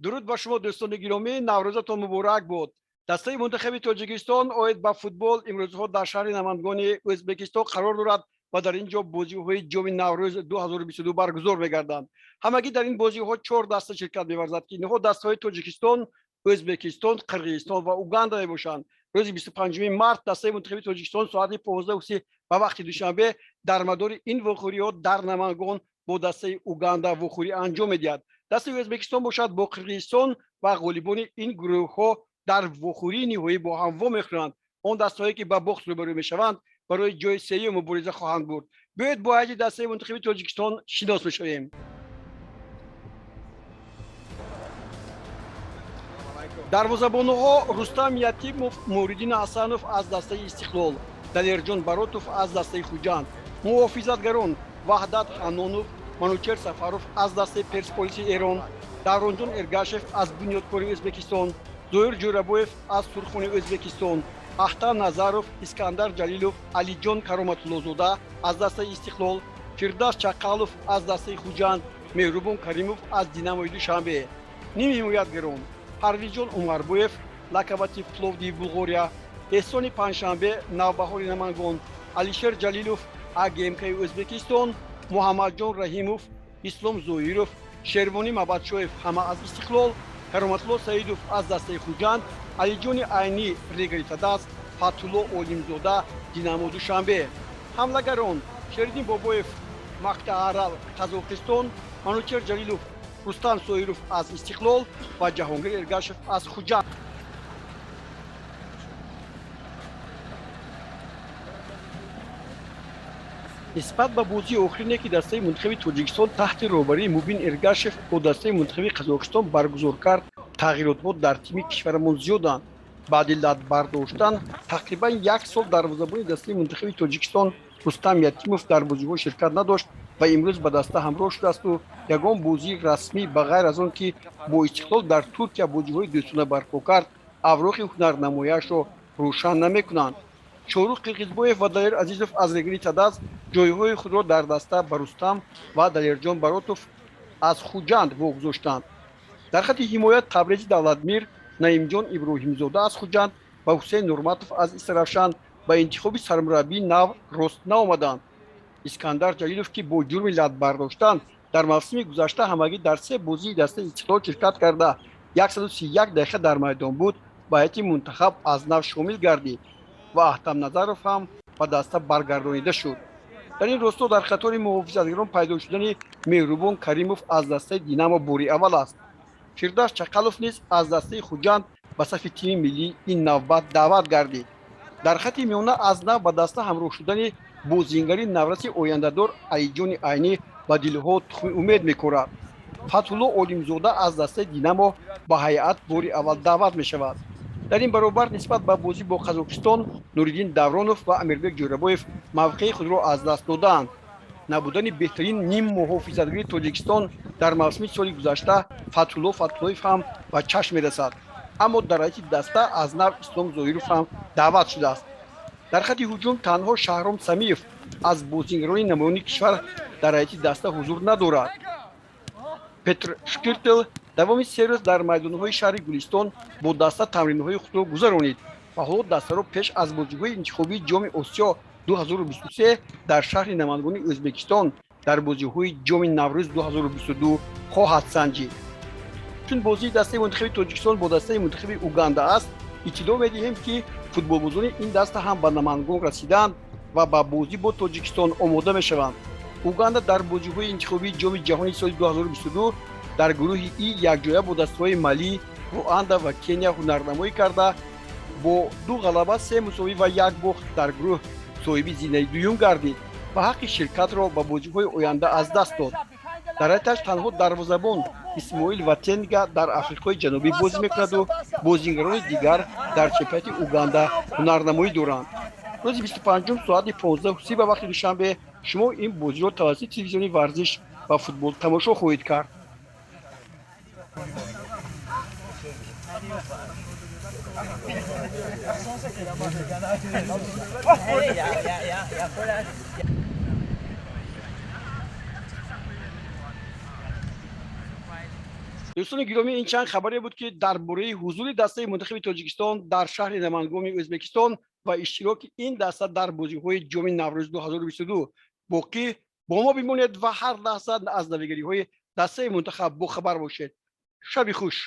Дуруд ба шумо, дӯстони гиромӣ, Наврӯзатон муборак бод. Дастаи мунтахаби Тоҷикистон оид ба футбол имрӯзҳо дар шаҳри Намангони Ӯзбекистон қарор дорад ва дар ин ҷо бозиҳои Ҷоми Наврӯз 2022 баргузор мегарданд. Ҳамагӣ дар ин бозиҳо чор даста ширкат меварзад, ки инҳо дастаҳои Тоҷикистон, Ӯзбекистон, Қирғизистон ва Уганда мебошанд. Рӯзи 25 март дастаи мунтахаби Тоҷикистон соати 15:30 ба вақти Душанбе дар мадори ин вохӯриҳо дар Намангон бо дастаи Уганда вохӯрӣ анҷом медиҳад. Дастаи Ӯзбекистон бошад, бо Қирғизистон ва ғолибони ин гурӯҳҳо дар вохӯрии ниҳоӣ бо ҳам вомехӯранд. Он дастаҳое, ки ба бохт рӯбарӯ мешаванд, барои ҷои сеюм мубориза хоҳанд бурд. Биёед, бо ҳайати дастаи мунтахаби Тоҷикистон шинос мешавем. Дарвозабонҳо: Рустам Ятимов, Муҳриддин Ҳасанов аз дастаи Истиқлол, Далерҷон Баротов аз дастаи Хуҷанд. Муҳофизатгарон: Ваҳдат Ҳаннонов, Манучер Сафаров аз дастаи Персполиси Эрон, Давронҷон Эргашев аз Бунёдкори Ӯзбекистон, Зоир Ҷӯрабоев аз Сурхони Ӯзбекистон, Ахтар Назаров, Искандар Ҷалилов, Алиҷон Кароматуллозода аз дастаи Истиқлол, Фирдавс Чақалов аз дастаи Хуҷанд, Меҳрубон Каримов аз Динамои Душанбе. Нимҳимоятгарон: Парвизҷон Умарбоев, Локомотив Пловдиви Булғория, Эҳсони Панҷшанбе, Навбаҳори Намангон, Алишер Ҷалилов, АГМКи Ӯзбекистон, Муҳаммадҷон Раҳимов, Ислом Зоиров, Шервонӣ Мабадшоев, ҳама аз Истиқлол, Кароматулло Саидов аз дастаи Хуҷанд, Алиҷони Айнӣ, Регари Тадаз, Фатҳулло Олимзода, Динамо Душанбе. Ҳамлагарон: Шериддин Бобоев, Мактаарал, Қазоқистон, Манучер Ҷалилов, Рустам Соиров аз Истиқлол ва Ҷаҳонгир Эргашев аз Хуҷанд. Нисбат ба бозии охирине, ки дастаи мунтахаби Тоҷикистон таҳти роҳбарии Мубин Эргашев бо дастаи мунтахаби Қазоқистон баргузор кард, тағйиротҳо дар тими кишварамон зиёданд. Баъди лат бардоштан тақрибан як сол дарвозабони дастаи мунтахаби Тоҷикистон Рустам Ятимов дар бозиҳо ширкат надошт ва имрӯз ба даста ҳамроҳ шудаасту ягон бозии расмӣ, ба ғайр аз он ки бо Истиқлол дар Туркия бозиҳои дӯстона барпо кард, авроқи ҳунарнамояшро рӯшан намекунанд. Шоҳрух Қирғизбоев ва Далер Азизов аз Регари Тадаз ҷойҳои худро дар даста ба Рустам ва Далерҷон Баротов аз Хуҷанд вогузоштанд. Дар хатти ҳимоят Табрези Давлатмир, Наимҷон Иброҳимзода аз Хуҷанд ва Ҳусейн Нурматов аз Истаравшан ба интихоби сармураббии нав рост наомаданд. Искандар Ҷалилов, ки бо ҷурми лат бардоштан дар мавсими гузашта ҳамагӣ дар се бозии дастаи Истиқлол ширкат карда, 131 дақиқа дар майдон буд, ба ҳайати мунтахаб аз нав шомил гардид ва Аҳтам Назаров ҳам ба даста баргардонида шуд. Дар ин росто дар қатори муҳофизатгарон пайдо шудани Меҳрубон Каримов аз дастаи Динамо бори аввал аст. Фирдавс Чақалов низ аз дастаи Хуҷанд ба сафи тими миллӣ ин навбат даъват гардид. Дар хатти миёна аз нав ба даста ҳамроҳ шудани бозингари навраси ояндадор Алиҷони Айнӣ ба дилҳо тухми умед мекорад. Фатҳулло Олимзода аз дастаи Динамо ба ҳайат бори аввал даъват мешавад. Дар ин баробар нисбат ба бозӣ бо Қазоқистон Нуриддин Давронов ва Амирбек Ҷӯрабоев мавқеи худро аз даст додаанд. Набудани беҳтарин ним муҳофизатгари Тоҷикистон дар мавсими соли гузашта Фатҳулло Фатҳуллоев ҳам ба чашм мерасад, аммо дар ҳайати даста аз нав Ислом Зоиров ҳам даъват шудааст. Дар хатти ҳуҷум танҳо Шаҳром Самиев аз бозингарони намоёни кишвар дар ҳайати даста ҳузур надорад. Петр Шкиртел давоми 3 рӯз дар майдонҳои шаҳри Гулистон бо даста тамринҳои худро гузаронид ва ҳоло дастаро пеш аз бозиҳои интихобии Ҷоми Осиё 2023 дар шаҳри Намангони Ӯзбекистон дар бозиҳои Ҷоми Наврӯз 2022 хоҳад санҷид. Чун бозии дастаи мунтахаби Тоҷикистон бо дастаи мунтахаби Уганда аст, иттилоъ медиҳем, ки футболбозони ин даста ҳам ба Намангон расиданд ва ба бозӣ бо Тоҷикистон омода мешаванд. Уганда дар бозиҳои интихобии Ҷоми ҷаҳони соли 2022 дар гурӯҳи И якҷоя бо дастаҳои Малӣ, Руанда ва Кения ҳунарнамоӣ карда, бо ду ғалаба, се мусовӣ ва як бохт дар гурӯҳ соҳиби зинаи дуюм гардид ва ҳаққи ширкатро ба бозиҳои оянда аз даст дод. Дар ҳайаташ танҳо дарвозабон Исмоил Ватенга дар Африқои Ҷанубӣ бозӣ мекунаду бозингарони дигар дар чемпионати Уганда ҳунарнамоӣ доранд. Рӯзи 25-ум соати 15:30 ба вақти Душанбе шумо ин бозиро тавассути телевизиони Варзиш ва футбол тамошо хоҳед кард. Дӯстони гиромӣ, ин чанд хабаре буд, ки дар бораи ҳузури дастаи мунтахаби Тоҷикистон дар шаҳри Намангоми Ӯзбекистон ва иштироки ин даста дар бозиҳои Ҷоми Наврӯз 2022. Боқӣ бо мо бимонед ва ҳар лаҳза аз навигариҳои дастаи мунтахаб бохабар бошед. Шаби хуш.